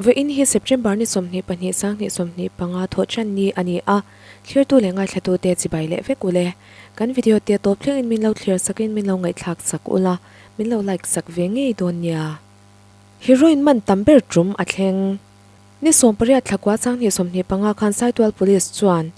Vawiin hi September ni 22 2025 thawhṭan ni a ni a, thlirtu leh ngaithlatute chibai leh vek ule. Kan video te tawp thlengin min lo thlir sakin min lo ngaihthlak sak ula, min lo like sak ve ngei dawn nia. Heroin man tam ber tum a thleng. Ni 18 thlakua 2025 khan Saitual Police chuan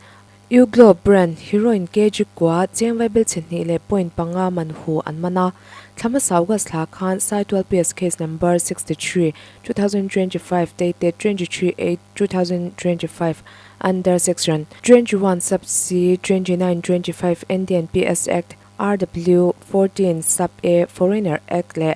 Uglow brand heroin kg kua cheng vaibel chhe hnih leh point panga man hu an man a. Thla hmasa August thla khan Saitual PS case number 63, 2025 dated 23 8, 2025 under section 21 sub C 29 25 Indian PS Act RW 14 sub A Foreigner Act leh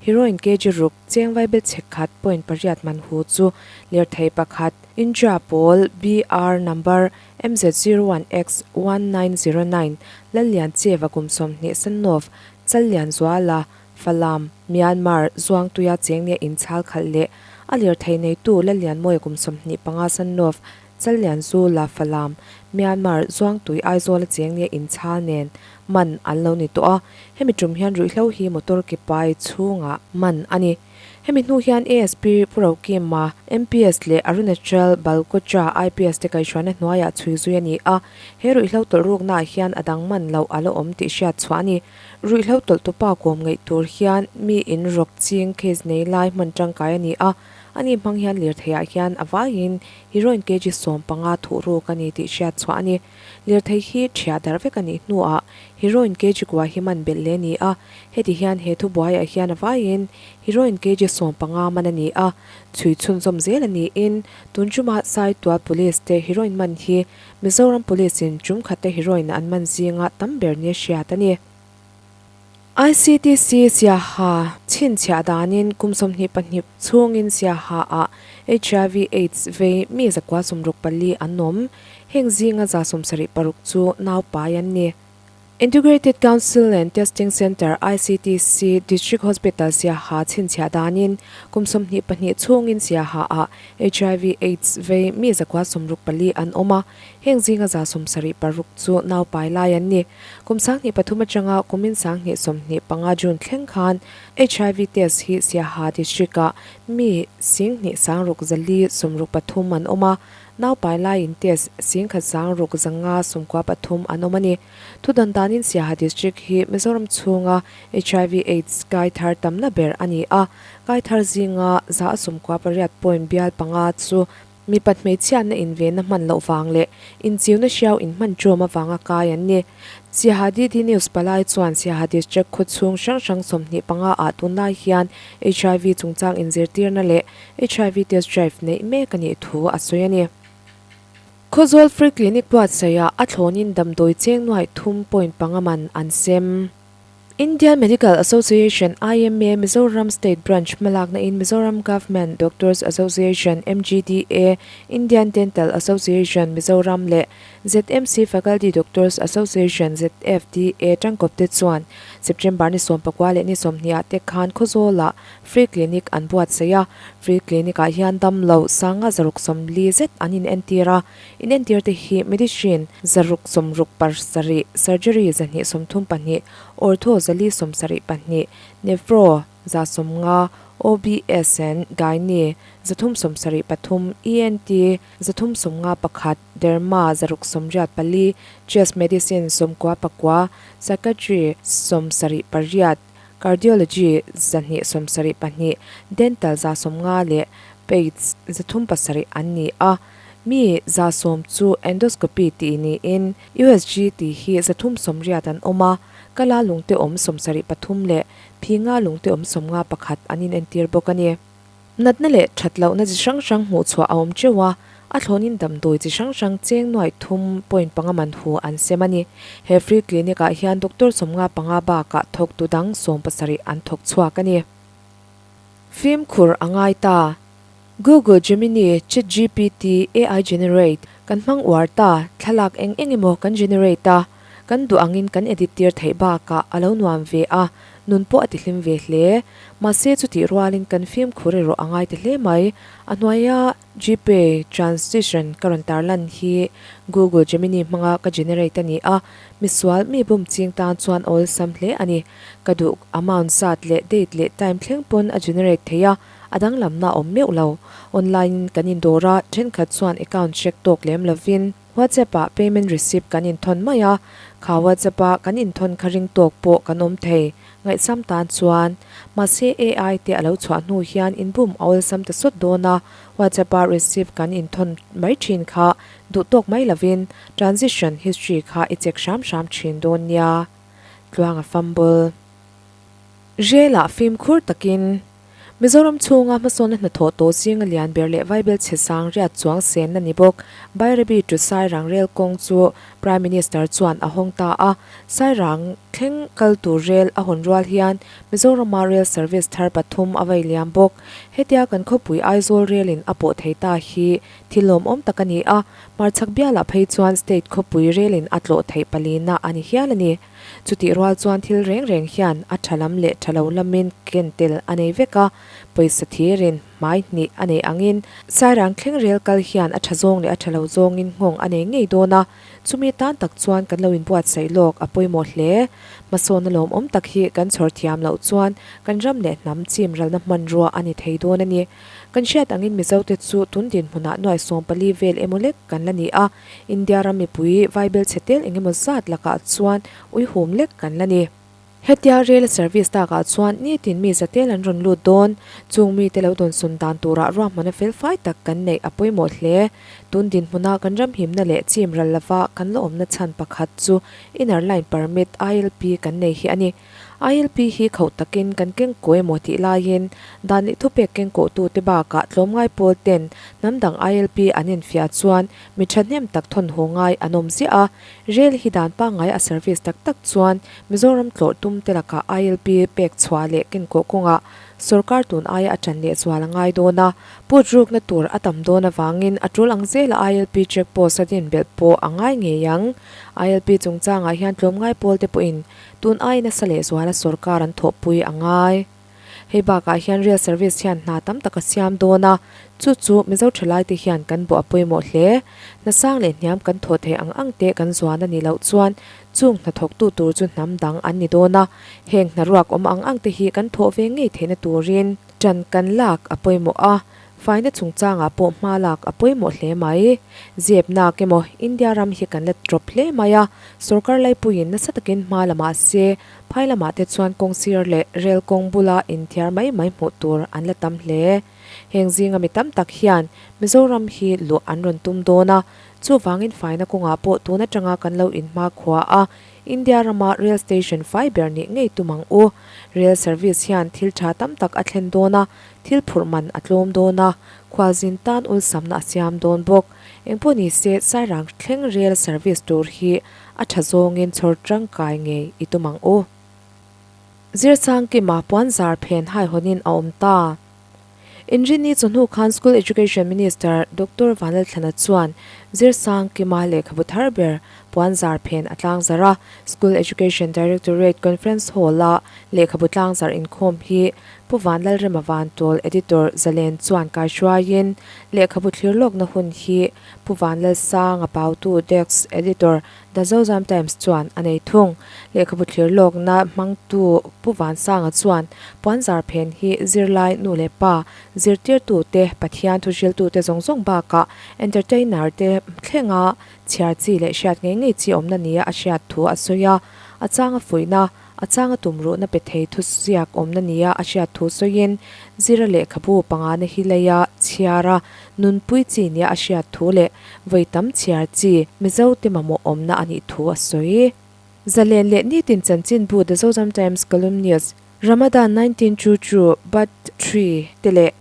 Heroin kg ruk cheng vaibel chhe khat point pariat man hu chu lirthei pakhat India pawl BR number MZ zero one X one nine zero nine Lallian Cheva kum 20 Sannov Challian Zuala Falam Myanmar Zuangtuia cheng nia inchhal khalh leh a lirthei neitu Lallian Mawia kum 25 Sannov Challian Zula Falam Myanmar Zuangtui Aizawla cheng nia inchhal nen man an lo ni tawh a, hemi tum hian ruihhlo hi motor ke pai chhungah man a ni. Hemi hnu hian ASP Pu Rokima, MPS leh Arunachal Balkocha IPS te kaihhruaina hnuaiah chhui zui a ni a, he ruihhlo tawlh ruknaah hian a dang man loh a la awm tih hriat chhuah a ni. Ruihhlo tawlh tupa kawm ngaih tur hian mi in rawk ching case nei lai hman tangkai a ni a, ani hmang hian lirtheiah hian a vaiin heroin kg 15 thuh ruk a ni tih hriat chhuah a ni. Lirthei hi ṭhiah darh vek a nih hnuah heroin kg kua hi man belh leh a ni a, heti hian he thubuaiah hian a vaiin heroin kg 15 man a ni a, chhui chhunzawm zel a niin tun ṭuma Saitual Police te heroin man hi Mizoram Police in ṭum khatte heroin an man zinga tam ber nia hriat a ni. ICTC Siaha chhinchhiah danin kum 22 chhungin Siaha-ah HIV Aids vei mi 164 an awm. Heng zinga 76 chu naupai an ni. Integrated Council and Testing Centre, ICTC, District Hospital Siaha chhinchhiah danin kum 22 chhungin Siaha-ah HIV Aids vei mi 164 an awm a, heng zinga 76 chu naupai lai an ni. Kum 2003 atanga kumin 2025 June thleng khan HIV test hi Siaha District-ah mi 26,463 an awm a, naupai laiin test 16,593 an awm a ni. Thu dan danin Siaha District hi Mizoram chhunga HIV Aids kai thar tamna ber a ni a, kai thar zinga 98 point bial panga chu mipat hmeichhiatna invenna hman loh vang leh inchiuna hriau inhman ṭawm avanga kai an ni. Siaha DD News palai chuan Siaha District khaw chhung hrang hrang 25 ah tunlai hian HIV chungchang inzirtirna leh HIV test drive neih mek a nih thu a sawi a ni. Khawzawl Free Clinic buatsaihah a thlawnin damdawi cheng nuaih thum point panga man an sem. Indian Medical Association, IMA, Mizoram State Branch hmalakna in Mizoram Government Doctors Association, MGDA, Indian Dental Association, Mizoram leh ZMC Faculty Doctors Association, ZFDA, tangkawp te chuan September ni 19 leh ni 20 ah te khan Khawzawlah Free Clinic an buatsaih a, Free Clinic ah hian damlo sanga 140 zet an inentir a, inentir te hi Medicine 667, Surgery 232, Ortho 472, Nephro 150, OBS and Gynae 373, ENT 351, Derma 684, Chest Medicine 99, Psychiatry 78, Cardiology 272, Dental 150 leh Paeds 307 an ni a. Mi 110 chu Endoscopy tih niin USG tih hi 380 an awm a, Kala lungte awm 73 leh Phinga lungte awm 51 an inentir bawk a ni. Natna leh that lohna chi hrang hrang hmuh chhuah a awm teuh a, a thlawnin damdawi chi hrang hrang cheng nuaih thum point panga man hu an sem a ni. He free clinic ah hian doctor 55 bakah thawktu dang 17 an thawk chhuak a ni. Fimkhur a ngai ta. Google Gemini, ChatGPT, AI generate, kan hmang uar ta, thlalak eng eng emaw kan generate a, kan duh angin kan edit tir theih bakah a lo nuam ve a, Nun pawh a tihlim ve hle. Mahse chutih rualin kan fimkhur erawh a ngai ta hle mai. A hnuaia Gpay transition ka rawn tarlan hi Google Gemini hmanga ka generate a ni a, misual mi bum ching tan chuan a awlsam hle a ni. Ka duh amount zat leh date leh time thleng pawn a generate thei a, a danglamna a awm meuh lo. Online in kan indawr a, thenkhat chuan account check tawk lem lovin WhatsApp ah payment receipt kan inthawn mai a, kha WhatsApp a kan inthawn kha ring tawk pawh kan awm thei ngaihsam tan chuan. Mahse AI te a lo chhuah hnu hian inbum a awlsam ta sawt dawn a, WhatsApp a receipt kan inthawn mai thin kha duh tawk mai lovin transition history kha i check hram hram thin dawn nia. Tluanga fumble. Rel-ah fimkhur takin Mizoram chhunga hmasawnna hnathawh tawh zinga lian ber leh Vaibel chhe sang riat chuang senna ni bawk Bairabi to Sairang rel kawng chu Prime Minister chuan a hawng ta a. Sairang thleng kal tur rel a hawn rual hian Mizorama rel service thar pathum a vei liam bawk. Hetia kan khawpui Aizawl relin a pawh thei ta hi thil lawmawm tak a ni a, hmarchhak bialah phei chuan state khawpui relin a tlawh theih palina a ni hial a ni. Chutih rual chuan thil reng reng hian a tha lam leh tha lo lamin ken tel a nei vek a, pawisa thirin hmai hnih a nei angin Sairang thleng rel kal hian a tha zawng leh a tha lo zawngin nghawng a nei ngei dawn a, chumi tan tak chuan kan lo inbuatsaih lawk a pawimawh hle. Hmasawnna lawmawm tak hi kan chhawr thiam loh chuan kan ram leh hnam chim ralna hmanrua a ni thei dawn a ni. Kan hriat angin Mizote chu tun dinhmunah nuai 14 vel emaw lek kan la ni a, India ram mipui vaibel chhe tel engemaw zat lakah chuan uihum lek kan la ni. Hetia rail service takah chuan nitin mi zatel an rawn lut dawn. Chung mite lo dawnsawn dan turah ruahmana felfai tak kan neih a pawimawh hle. Tun dinhmuna kan ram himna leh chim ral lova kan la awmna chhan pakhat chu Inner Line Permit, ILP, kan nei hi a ni. ILP hi khauh takin kan keng kawi emaw tih laiin dan leh thupek keng kawhtute bakah tlawmngai pawl ten hnam dang ILP an enfiah chuan mi thahnem tak thawn haw ngai an awm ziah a. Rel hi dan pangngai a service tak tak chuan Mizoram tlawh tum te lakah ILP pek chhuah leh ken kawh kawngah sorkar tun aia a ṭan leh zual a ngai dawn a. Put rukna tur a tam dawn avangin a tul ang zela ILP check post a din belh pawh a ngai ngei ang. ILP chungchangah hian tlawmngai pawl te pawhin Tun ai nasa leh zuala sorkar an thawhpui a ngai. Hei bakah hian rail service hian hna tam tak a siam dawn a, chu chu Mizo thalaite hian kan bawh a pawimawh hle. Hna sang leh hniam kan thawh theih ang ang te kan zuan a nih loh chuan chung hnathawktu tur chu hnam dang an ni dawn a, heng hna ruak awm ang ang te hi kan thawh ve ngei theihna turin ṭan kan lak a pawimawh a. Faina chungchangah pawh hma lak a pawimawh hle mai. Zep nak emaw India ram hi kan la drop hle mai a, sorkar laipuiin nasa takin hma la mah se, phai lamah te chuan kawng sir leh rel kawng bula inthiar mai mai hmuh tur an la tam hle. Heng zinga mi tam tak hian Mizoram hi luh an rawn tum dawn a, chuvangin faina kawngah pawh tun atanga kan lo inhmakhua a, India rama rail station fai ber nih ngei tum ang u. Rail service hian thil tha tam tak a thlen dawn a, Thil phurh man a tlawm dawn a, khualzin tan ulsamna a siam dawn bawk. Engpawh ni se, Sairang thleng rail service tur hi a tha zawngin chhawr tangkai ngei i tum ang u. Zirsangkima puanzar phen haihawnin a awm ta. Inrinni chawhnu khan School Education Minister Doctor Vanlalthlana chuan Zirsangkima lehkhabu thar ber puanzar phen a tlangzar a, School Education Directorate Conference Hall-a lehkhabu tlangzar inkhawm hi Pu Vanlalrema Vantawl Editor Zalen chuan kaihruaiin lehkhabu thlir lawkna hun hi Pu Vanlalsanga Pautu Desk Editor The Zozam Times chuan a nei thung. Lehkhabu thlir lawkna hmangtu Pu Vansanga chuan puanzar phen hi zirlai nu leh pa, zirtirtute, Pathian thuhriltute zawng zawng bakah entertainer te thlenga chhiar chi leh hriat ngei ngei chi awmna nia a hriat thu a sawi a, a changa fuihna A changa tumruhna pe thei thuziak awmna nia a hriat thu sawiin, Zira lehkhabu pangana hi leia chhiar a nunpui chi nia a hriat thu leh vawi tam chhiar chi Mizote mamawh awmna a nih thu a sawi. Zalen leh nitin chanchinbu The Zozam Times columnist Ramadan 19 Chu Chu Bat Three te leh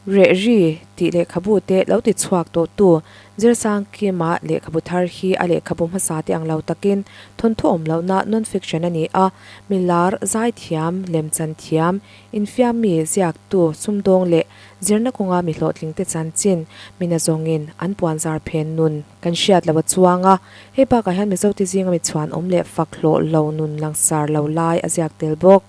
Reh ri tih lehkhabu te lo ti chhuak tawhtu Zirsangkima lehkhabu thar hi a lehkhabu hmasa te ang lo takin thawnthu awm lohna non-fiction a ni a, milar, zaithiam, lemchan thiam, infiammi, ziaktu, sumdawng leh zirna kawnga mi hlawhtlingte chanchin mina zawngin an puanzar phen nun kan hriat lo a chuang a. Hei bakah hian Mizote zinga mi chhuanawm leh fak hlawh lo nun langsar lo lai a ziak tel bawk.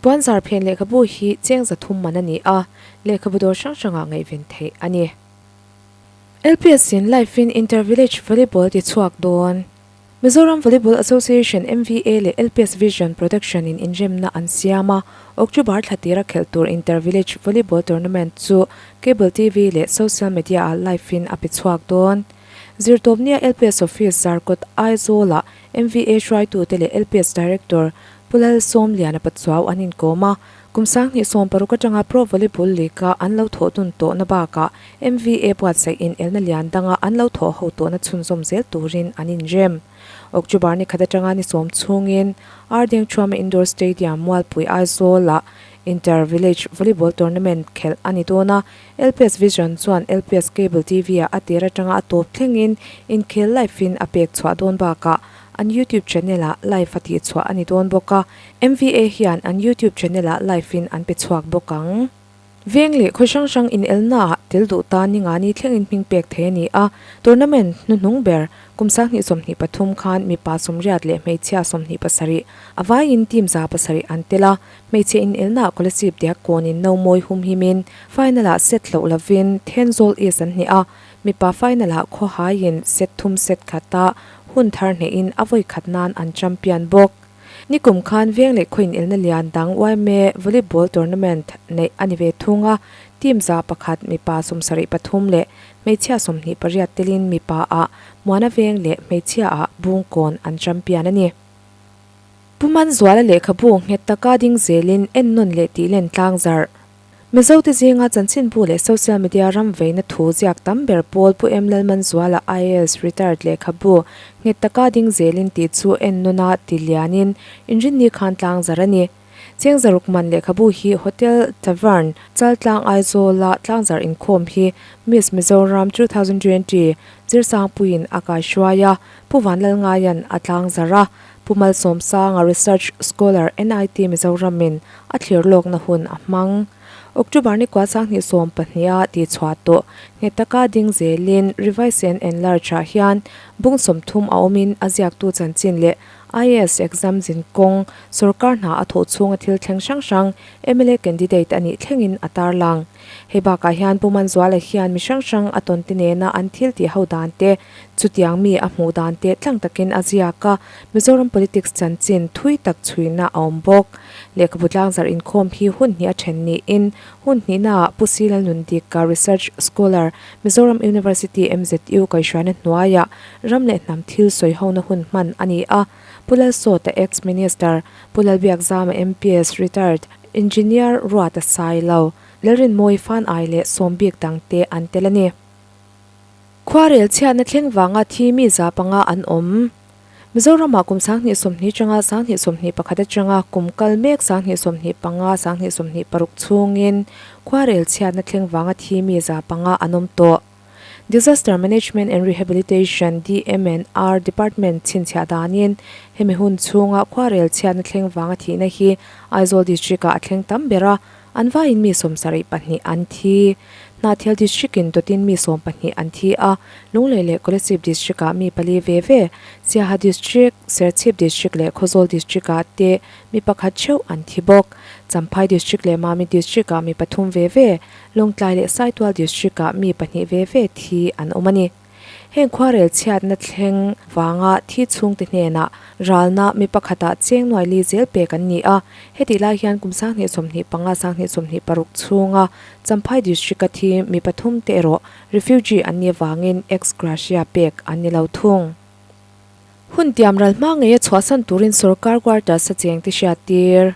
Puanzar phen lehkhabu hi cheng 300 man a ni a, lehkhabu dawr hrang hrangah ngaihven theih a ni. LPS in live in Inter Village Volleyball ti chhuak dawn. Mizoram Volleyball Association, MVA, leh LPS Vision Production in inremna an siam a, October thla tira khelh tur Inter Village Volleyball Tournament chu Cable TV leh Social Media ah live in a pe chhuak dawn. Zirtawpnia LPS Office Zarkawt Aizawl-ah MVA hruaitute leh LPS Director Pu Lalsawmliana Pachuau an inkawm a, kum 2016 atanga Pro Volleyball League-a an lo thawh dun tawhna bakah MVA buatsaih inelna lian danga an lo thawh ho tawhna chhunzawm zel turin an inrem. October ni khat atanga ni sawm chhungin Ardengthuama Indoor Stadium Mualpui Aizawl-ah Inter Village Volleyball Tournament khelh a ni dawn a, LPS Vision chuan LPS Cable TV-ah a tir atanga a tawp thlengin inkhel live-in a pek chhuah dawn bakah an YouTube channel-ah live a tihchhuah a ni dawn bawk a, MVA hian an YouTube channel-ah live-in an pe chhuak bawk ang. Veng leh khaw hrang hrang inelnaah tel duh tan ni ngani thlengin hming pek thei a ni a, tournament hnuhnung ber kum 2023 khan mipa 80 leh hmeichhia 27 a vaiin team 700 an tel a, hmeichhe inelnaah Kolasib diak kawnin no mawi humhimin final-ah set hloh lovin Thenzawl East an hneh a, mipa final-ah khawhaiin set thum set khata hun thar hnehin a vawi khat nan an champion bawk. Nikum khan veng leh khaw inelna lian dang yma Volleyball Tournament neih a ni ve thung a, team 100 mipa 73 leh hmeichhia 28 telin mipa ah Muana veng leh hmeichhia ah Bungkawn an champion a ni. Pu Manzuala lehkhabu nghet taka ding zelin ennawn leh tihlen tlang zarh. Mizote zinga chanchinbu leh social media ram veina thu ziak tam ber pawl Pu M Lalmanzuala IAS retired lehkhabu nghet taka ding zelin tih chu ennawna ti lianin inrinni khan tlang zarh a ni. Cheng zaruk man lehkhabu hi Hotel Tavern, Chaltlang Aizawla tlangzarh inkhawm hi Miss Mizoram 2020 Zirsangpuiin a kaihruai a, Pu Vanlalngaia'n a tlangzarh a. Pu Malsawmsanga Research Scholar NIT Mizoramin a thlir lawkna hun a hmang. October ni kua 2012 a tihchhuah tawh nghet taka ding zelin Revise and Enlarge ah hian bung 30 a awmin a ziaktu chanchin leh IAS exam zin kawng sorkar hna a thawh chhunga thil thleng hrang hrang mla candidate a nih thlengin a tarlang. Hei bakah hian Pu Manzuala hian mi hrang hrang a tawnte nena an thil tih ho dan te, Chutiang mi a hmuh dan te tlang takin a ziak a, Mizoram politics chanchin thui tak chhuina a awm bawk. Lehkhabu tlangzarh inkhawm hi hun hnih a then niin hun hnihnaah Pu Si Lalnundika Research Scholar, Mizoram University MZU kaihhruaina hnuaiah ram leh hnam thil sawihona hun hman a ni a, Pu Lalsawta Ex-Minister, Pu Lalbiakzama MPS Retired, Engineer Ruata Sailo, Lalrinmawi Fanai leh Sawmbik dangte an tel a ni. Khuarel chhiatna thleng vanga thi mi 500 an awm. Mizoramah kum 2020 atanga 2021 atanga kum kal mek 2025 2026 chhungin khuarel chhiatna thleng vanga thi mi 500 an awm tawh. Disaster Management and Rehabilitation, DMNR, Department chhinchhiah danin hemi hun chhunga khuarel chhiatna thleng vanga thihna hi Aizawl District-ah a thleng tam ber a, An vaiin mi 72 an thi. Hnahthial District-in dawtin mi 12 an thi a, Lunglei leh Kolasib District-ah mi pali ve ve, Siaha District, Serchhip District leh Khawzawl District-ah te mi pakhat theuh an thi bawk. Champhai District leh Mamit District-ah mi pathum ve ve, Lawngtlai leh Saitual District-ah mi pahnih ve ve thi an awm a ni. Heng khuarel chhiatna thleng vanga thi chhungte hnenah ralna mi pakhatah cheng nuai li zel pek an ni a. Hetih lai hian kum 2025 2026 chhunga Champhai District-a thi mi pathum te erawh refugee an nih avangin ex gratia pek an ni lo thung. Hun tiam ral hma ngeia chhuahsan turin sorkar quarters a chengte hriattir.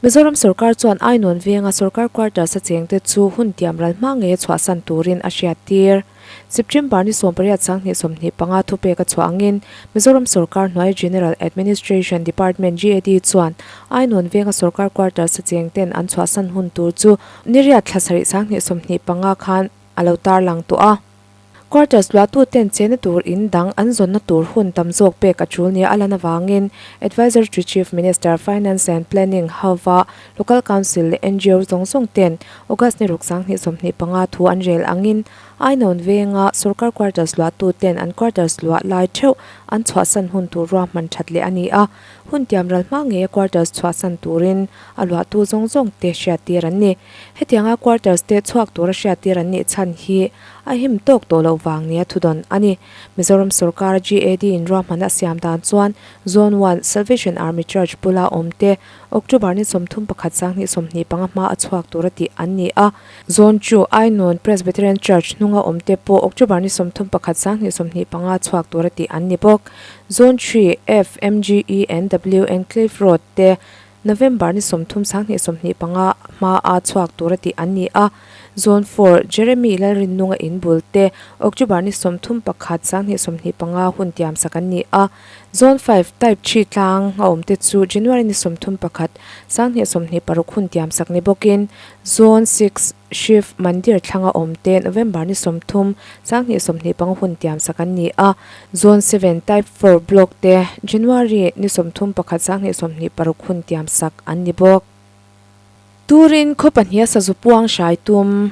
Mizoram sorkar chuan Ainawn venga sorkar quarters a chengte chu hun tiam ral hma ngeia chhuahsan turin a hriattir. September ni 18 2025 thupek a chhuah angin Mizoram sorkar hnuai General Administration Department, GAD, chuan Ainawn venga sorkar quarters a chengten an chhuahsan hun tur chu ni riat thla sarih 2025 khan a lo tarlang tawh a. Quarters luahtu ten chena tur in dang an zawnna tur hun tam zawk pek a tul nia a lan avangin Adviser to Chief Minister, Finance and Planning, Hauva, Local Council leh ngo zawng zawng ten August ni ruk 2025 thu an rel angin Ainawn venga sorkar quarters luahtu ten an quarters luah lai theuh an chhuahsan hun tur ruahman that leh a ni a. Hun tiam ral hma ngeia quarters chhuahsan turin a luahtu zawng zawng te hriattir an ni. Hetianga quarters te chhuak tura hriattir an nih chhan hi a him tawk tawh loh vang nia thudawn a ni. Mizoram sorkara GAD in ruahmanna a siam dan chuan Zone One, Salvation Army Church bula awm te October ni 31 2025 hma a chhuak tura tih an ni a. Zone Two, Ainawn Presbyterian Church hnunga awm te pawh October ni 31 2025 chhuak tura tih an ni bawk. Zone Three, FMGE NW Enclave Road te November ni 30 2025 hma a chhuak tura tih an ni a. Zone Four, Jeremy Lalrinnunga in bul te October ni 31 2025 hun tiamsak an ni a. Zone Five, Type Three tlang a awm te chu January ni 31 2026 hun tiamsak ni bawkin Zone Six, Shiv Mandir thlanga awm te November ni 30 2025 hun tiamsak an ni a. Zone Seven, Type Four Block te January ni 31 2026 hun tiamsak an ni bawk. Turin khaw pahniha sazu puang hrai tum.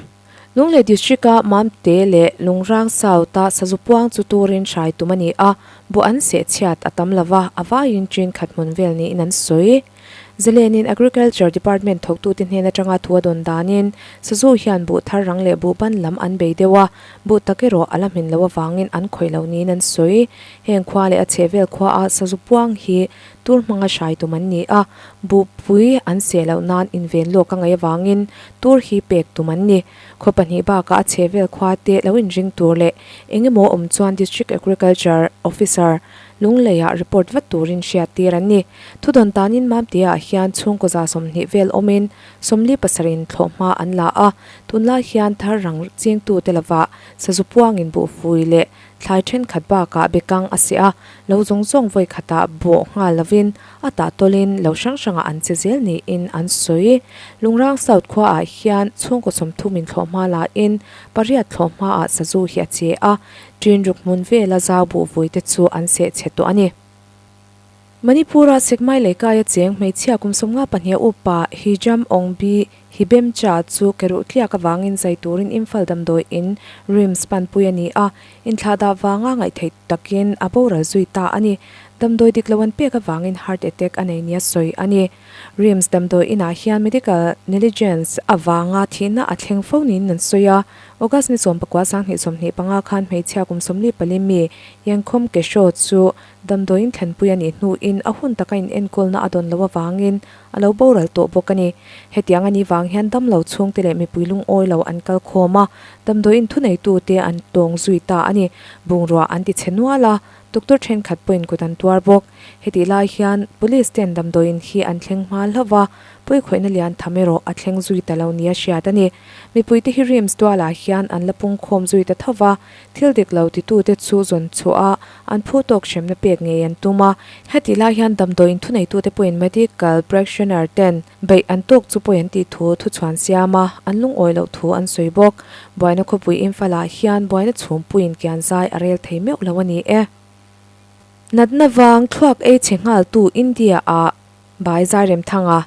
Lunglei District-a Mamte leh Lungrang South-a sazu puang chu turin hrai tum a ni a, buh an seh chhiat a tam lo va, a vaiin ṭin khat hmun vel niin an sawi. Zalenin Agriculture Department thawktute hnen aṭanga thu a dawn danin sazu hian buh thar rang leh buh ban lam an bei deuh a, buh tak erawh a la hmin loh avangin an khawih lo niin an sawi. Heng khua leh a chhehvel khuaa sazu puang hi Tur hmanga hrai tum an ni a, buhpui an seh loh nan inven lawk a ngaih avangin tur hi pek tum an ni. Khaw pahnih bakah a chhehvel khua te lo inring tur leh eng emaw awm chuan District Agriculture Officer Lungleiah report vat turin hriattir an ni. Thudawn tanin Mamte-ah hian chhungkaw 20 vel awmin 47 in thlawhhma an la a, tunlai hian thar rang chingtute lovah sazu puangin buhfui leh Thlai thenkhat bakah bekang a seh a, lo zawng zawng vawi khatah bawh nghal lovin a tah tawlin lo hrang hrangah an che zel niin an sawi. Lungrang South khuaah hian chhungkaw 30 in thlawhhma lain pariat thlawhhmaah sazu hi a che a, ṭin ruk hmun vela zau buh vui te chu an seh chhe tawh a ni. Manipur-a Sekmai Leikaia cheng hmeichhia kum 52 upa Hijam Ongbi Hibemcha chu keruh tliak avangin zai turin Imphal damdawi in RIMS panpui a ni a, inthlahdah vanga ngaihtheih takin a boral zui ta a ni. Damdawi dik lo an pek avangin heart attack a nei nia sawi a ni. RIMS damdawi inah hian medical negligence avanga thihna a thleng fo niin an sawi a. August ni 19 2025 khan hmeichhia kum 44 mi Yengkhom Kesho chu Damdawiin thlenpui a nih hnuin a hun taka inenkawlna a dawn loh avangin a lo boral tawh bawk a ni. Hetiang a nih vang hian damlo chhungte leh mipui lungawi lo an kal khawm a, damdawiin thuneitute an tawng zui ta a ni. Bungrua an ti chhe nual a, doctor thenkhat pawhin kut an tuar bawk. Hetih lai hian police ten damdawiin hi an thleng hma hlauh va, pawikhawihna lian tham erawh a thleng zui ta lo nia hriat a ni. Mipuite hi RIMS tualah hian an la pungkhawm zui ta tho va, Thil dik lo titute chu zawn chhuah a, an phu tawk hremna pek ngei an tum a. Heti lai hian damdawiin thuneitute pawhin medical practitioner ten beih an tawk chu pawi an tih thu thuchhuan siam a, an lungawi loh thu an sawi bawk. Buaina khawpui Imphal-ah hian buaina chhumpuiin kian zai a rel thei meuh lo a ni e. Natna vang thluak ei chhe nghaltu India-ah Bai Zairemthanga,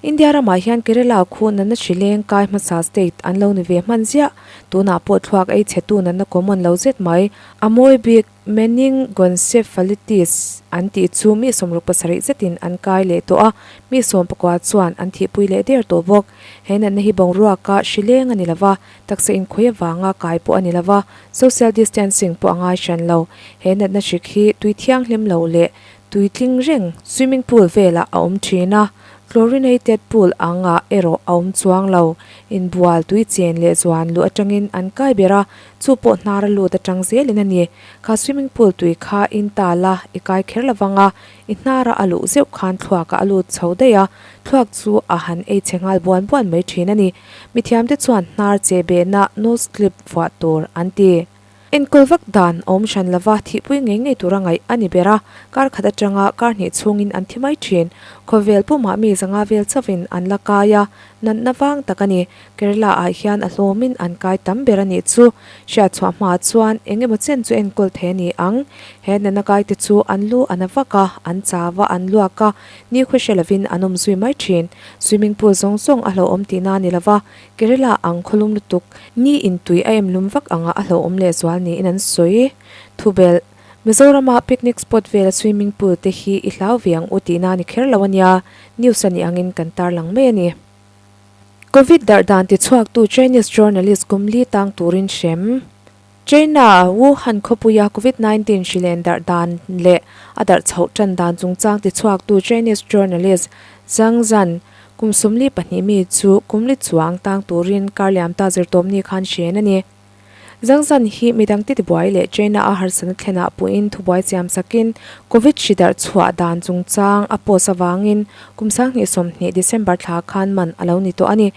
India ramah hian Kerala khu natna hri leng kai hmasa state an lo ni ve hman ziah. Tunah pawh thluak ei chhetu natna common lo zet mai. A mawi bik meningoencephalitis an tih chu mi 67 zetin an kai leh tawh a, mi 19 chuan an thihpui leh der tawh bawk. He natna hi boruaka hri leng a ni lova, taksa inkhawih avanga kai pawh a ni lova, social distancing pawh a ngai hran lo. He natna hrik hi tui thianghlim lo leh Tui tling reng swimming pool velah a awm thin a, chlorinated pool angah erawh a awm chuang lo. Inbual tui chen leh zuan luh atangin an kai ber a, chu pawh hnar a lut atang zelin a ni. Kha swimming pool tui kha in tal a, i kai kher lovang a, i hnara a luh zeuh khan thluakah a lut chho daih a, thluak chu a han ei chhe nghal buan buan mai thin a ni. Mithiamte chuan hnar che behna nose clip vuah tur an ti. Enkawl vak dan a awm hran lova, thihpui ngei ngei tura ngaih a ni ber a, kar khat atanga kar hnih chhungin an thi mai thin. Khawvel pumah mi zanga vel chauhin an la kai a, natna vang tak a ni. Kerala ah hian a hlawmin an kai tam ber a nih chu. Hriatchhuah hma chuan eng emaw chen chu enkawl thei a ni ang. He natna kaite chu an lu a na vak a, an chau a, an luak a, nikhua hre lovin an awm zui mai thin. Swimming pool zawng zawng a hlauhawm tihna a ni lova, Kerala ang khawlum lutuk, ni in tui a em lum vak anga a hlauhawm lehzual niin an sawi. Thubelh. Mizorama picnic spot vela swimming pool te hi i hlau ve ang u tihna a ni kher lo a nia, news a nih angin kan tarlang mai a ni. Covid darh dan tichhuaktu Chinese journalist kum li tang turin hrem. China, Wuhan khawpuia Covid 19 hrilen darh dan leh a darh chhoh tan dan chungchang tichhuaktu Chinese journalist Zhang Zhan kum 42 mi chu kum li chuang tang turin karliam ta zirtawmni khan hren a ni. Zhang Zhan hi midang ti tibuai leh China a harsatna thlenah puhin thubuai siam sakin Covid hri darh chhuah dan chungchang a post avangin kum 2020 December thla khan man a lo ni tawh a ni.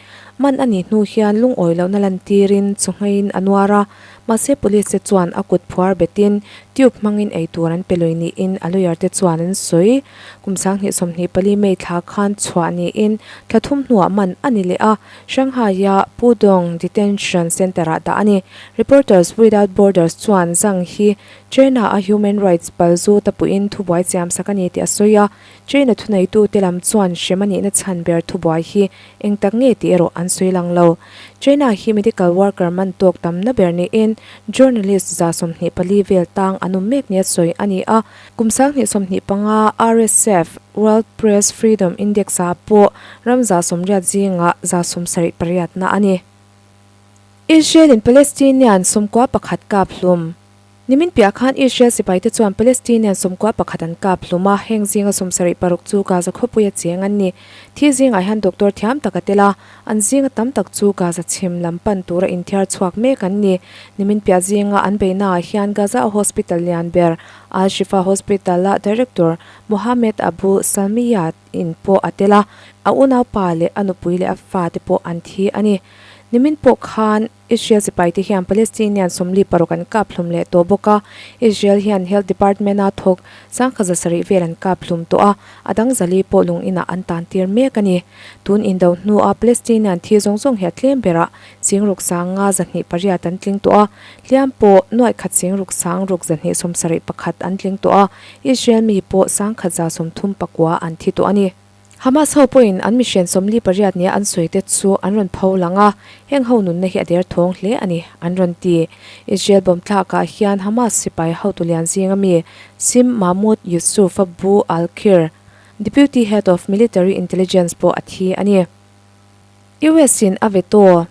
Man a nih hnu hian lungawi lohna lantirin chawhngeiin a nuar a, mahse police te chuan a kut phuar betin tube hmangin ei tur an pe lui niin a lawyer te chuan an sawi. Kum 2024 May thla khan chhuah niin thla thum hnuah man a ni leh a. Shanghai-a Pudong Detention Centre-ah dah a ni. Reporters Without Borders chuan Zhang hi China-a human rights palzu tapuiin thubuai siamsak a ni tih a sawi a. China thuneitute lam chuan hrem a nihna chhan ber thubuai hi eng tak nge tih erawh an sawi lang lo. China hi medical worker man tawk tamna ber niin journalist 24 vel tang an awm mek nia sawi a ni a. Kum 2025 RSF World Press Freedom Index-ah pawh ram 80 zingah 78 na a ni. Israel-in Palestinian 91 kap hlum. Nimin piah khan Israel sipaite chuan Palestinian 91 an kap hlum a, heng zinga 76 chu Gaza khawpuia cheng an ni. Thi zingah hian doctor thiam tak a tel a, an zinga tam tak chu Gaza chhim lam pan tura inthiar chhuak mek an ni. Nimin piah zinga an beihnaah hian Gaza-a hospital lian ber Al-Shifa Hospital-a director Mohammed Abu Salmiya in pawh a tel a, a unaupa leh a nupui leh a fate pawh an thi a ni. Nimin pawh khan Israel sipaite hian Palestinian 46 an kap hlum leh tawh bawk a, Israel hian Health Department-a thawk 170 vel an kap hlum tawh a, a dang zali pawh lung inah an tan tir mek a ni. Tun indo hnua Palestinian thi zawng zawng hi a tlem berah 6528 an tling tawh a, hliam pawh 16,671 an tling tawh a, Israel mi pawh 1,139 an thi tawh a ni. Hamas ho pawhin an mihrian 48 nia an sawi te chu an rawn pho lang a, heng ho nunna hi a der thawng hle a ni, an rawn ti. Israel bomb thlakah hian Hamas sipai hotu lian zinga mi Sim Mahmoud Yusuf Abu al-Khir, Deputy Head of Military Intelligence pawh a thi a ni. US in a veto.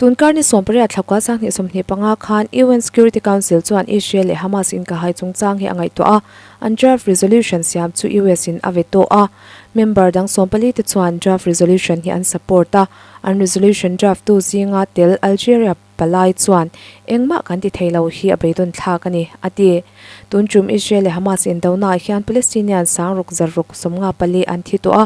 Tun kar ni 18 thlakua 2025 khan UN Security Council chuan Israel leh Hamas inkahhai chungchang hi a ngaihtuah a, an draft resolution siam chu US in a veto a. Member dang 14 te chuan draft resolution hi an support a, an resolution draft tu zinga tel Algeria palai chuan engmah kan ti thei lo hi a beidawn thlak a ni, a ti. Tun tum Israel leh Hamas indonaah hian Palestinian 6694 an thi tawh a,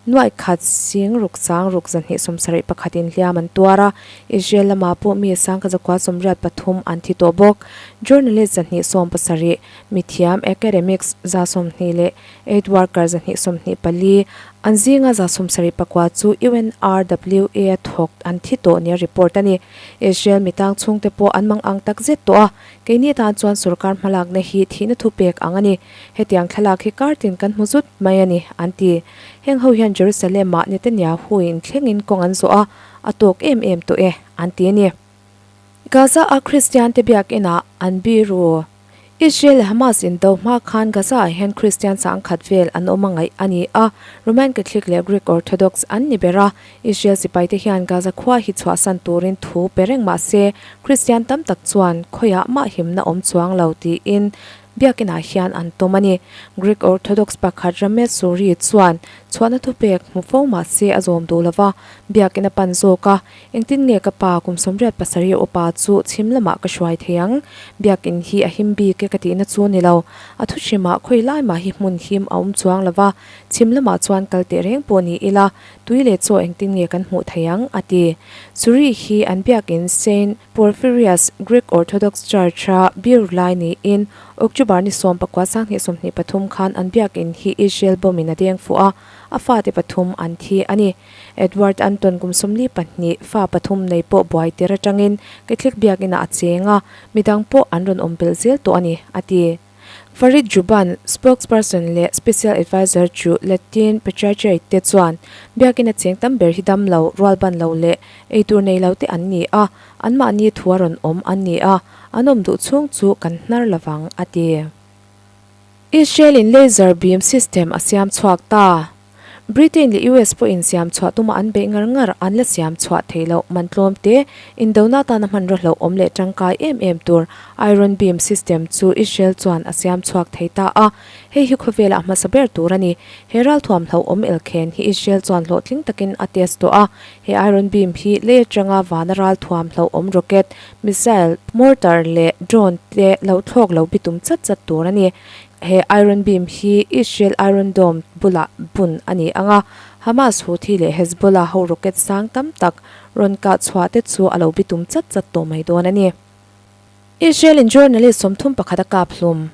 Nuaih khat sing ruk sang ruk 271 in hliam an tuar a, Israel lamah pawh mi 1183 an thi tawh bawk. Journalist 217, mithiam academics 120 leh aid worker 224, an zinga 79 chu UNRWA a thawk an thi tawh nia report a ni. Israel mitang chhungte pawh an mang ang tak zet tawh a, keini tan chuan sorkar hmalakna hi thihna thupek ang a ni. Hetiang thlalak hi kar tin kan hmu zut mai a ni, an ti. Heng ho hian Jerusalem-ah Netanyahu-in thlengin kawng an zawh a, a tawk em em tawh e, an ti a ni. Gaza-a Kristiante biakinah an biru. Israel leh Hamas indo hma khan Gaza-ah hian Kristian sangkhat vel an awm a ngaih a ni a, Roman Catholic leh Greek Orthodox an ni ber a. Israel sipaite hian Gaza khua hi chhuahsan turin thu pe reng mah se, Kristian tam tak chuan khawiah mah himna awm chuang lo tiin Biakinah hian an tawm a ni. Greek Orthodox pakhat Ramesh Suri chuan chhuahna thupek hmu fo mah se a zawm duh lova, biakin a pan zawk a, Engtin nge ka pa kum 87 upa chu chhim lamah ka hruai thei ang? Biakin hi a him bik e ka tihna chu ni lo. A thu hrimah khawi lai mah hi hmun him a awm chuang lova, chhim lamah chuan kal teh reng pawh ni ila, tui leh chaw engtin nge kan hmuh thei ang? a ti. Suri hi an biakin Saint Porphyrius Greek Orthodox Church-a biru lai niin October ni 19 2023 khan an biakin hi Israel bomb-in a deng fuh a, a fate pathum an thi a ni. Edward Anton kum 42 fa pathum nei pawh buai tir atangin Catholic biakinah a cheng a, midang pawh an rawn awm belh zel tawh a ni, a ti. Farid Juban, spokesperson leh special adviser chu Latin Patriarchate te chuan biakin a cheng tam ber hi dam lo, rual ban lo leh eitur nei lo te an ni a, anmahni thu a rawn awm an ni a, an awm duh chhung chu kan hnar lovang, a ti. Israel in laser beam system a siam chhuak ta. Britain leh US pawhin siam chhuah tuma an beih ngar ngar an la siam chhuah theih loh man tlawm te, indona atana hmanraw hlauhawm leh tangkai em em tur Iron Beam system chu Israel chuan a siam chhuak thei ta a, hei hi khawvelah hmasa ber tur a ni. He ralthuam hlauhawm elkhen hi Israel chuan hlawhtling takin a test tawh a, he Iron Beam hi lei atanga vana ralthuam hlauhawm rocket, missile, mortar leh drone te lo thlawk lo bitum chat chat tur a ni. He Iron Beam hi Israel Iron Dome bulah bun a ni ang a, Hamas, Houthi leh Hezbollah ho rocket sang tam tak rawn kah chhuah te chu a lo bitum chat chat tawh mai dawn a ni. Israel in journalist 31 a kap hlum.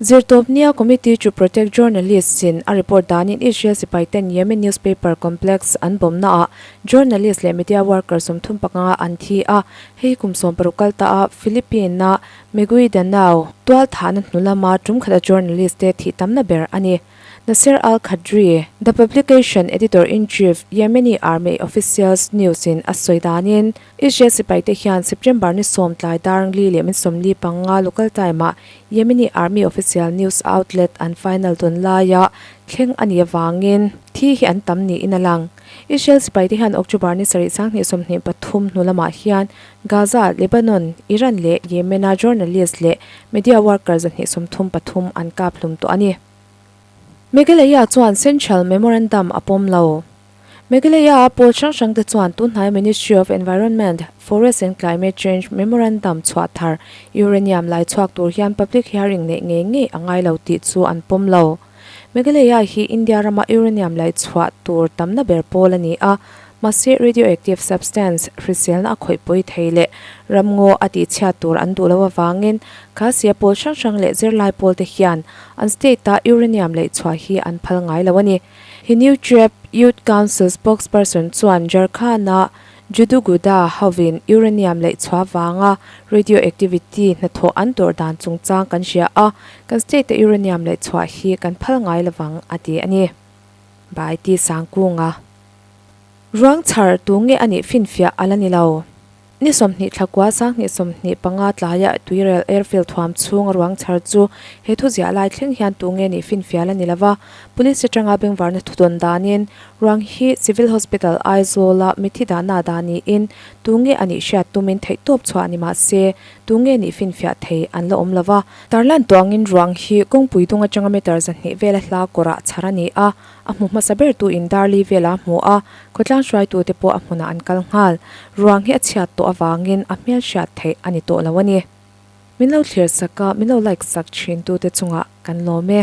Zirtawpnia Committee to Protect Journalists in a report danin Israel sipai ten Yemen newspaper complex an bomna ah journalist leh media worker 35 an thi a, hei kum 16 kal ta a Philippine a Maguindanao tualthahna hnu lama tum khata journalist te thih tamna ber a ni. Nasser Al-Khadri, The Publication Editor-in-Chief, Yemeni Army Officials News in a sawi danin, Israel sipai te hian September ni sawm tlai darngli leh min 45 local time ah Yemeni Army Official News Outlet an final dawn laia thleng a nih avangin thi hi an tam niin a lang. Israel sipai te hian October ni sarih 2023 hnu lamah hian Gaza, Lebanon, Iran leh Yemen-a journalist leh media worker 233 an kap hlum tawh a ni. Meghalaya chuan Central Memorandum a pawm lo. Meghalaya-a pawl hrang hrangte chuan tunhnai Ministry of Environment, Forest and Climate Change Memorandum chhuah thar uranium lai chhuak tur hian public hearing neih ngei ngei a ngai lo tih chu an pawm lo. Meghalaya hi India rama uranium lai chhuah tur tamna ber pawl a ni a, mahse radioactive substance hriselna a khawih pawi thei leh ramngaw a tihchhiat tur an duh loh avangin Khasia pawl hrang hrang leh zirlai pawl te hian an state-a uranium laih chhuah hi an phal ngai lo a ni. Hynniewtrep Youth Council spokesperson chuan Jharkhand-a Juduguda hovin uranium laih chhuah vanga radioactivity hnathawh an tawrh dan chungchang kan hria a, kan state-a uranium laih chhuah hi kan phal ngai lovang a ti a ni. By T. Sangkunga. Ruang chhar tu nge a nih finfiah a la ni lo. Ni 20 thla kua 2025 tlaiah Tuirel Airfield thuam chhunga ruang chhar chu he thu ziah lai thleng hian tu nge nih finfial a ni lova, Police atanga bengvarna thu dawn danin ruang hi Civil Hospital Aizawl-a mithi dahna dah niin tu nge a nih hriat tumin theihtawp chhuah ni mah se tu nge nih finfiah thei an la awm lova. Tarlan tuangin ruang hi kawngpui dung atanga meter 200 vela hla kawrah chhar a ni a, A hmu hmasa ber tu in Darli vela a hmu a, khawtlang hruaitute pawh a hmunah an kal nghal. Ruang hi a chhiat tawh avangin a hmel hriat theih a ni tawh lo a ni. Min lo thlir sak a, min lo like sak thin tute chungah kan lawm e.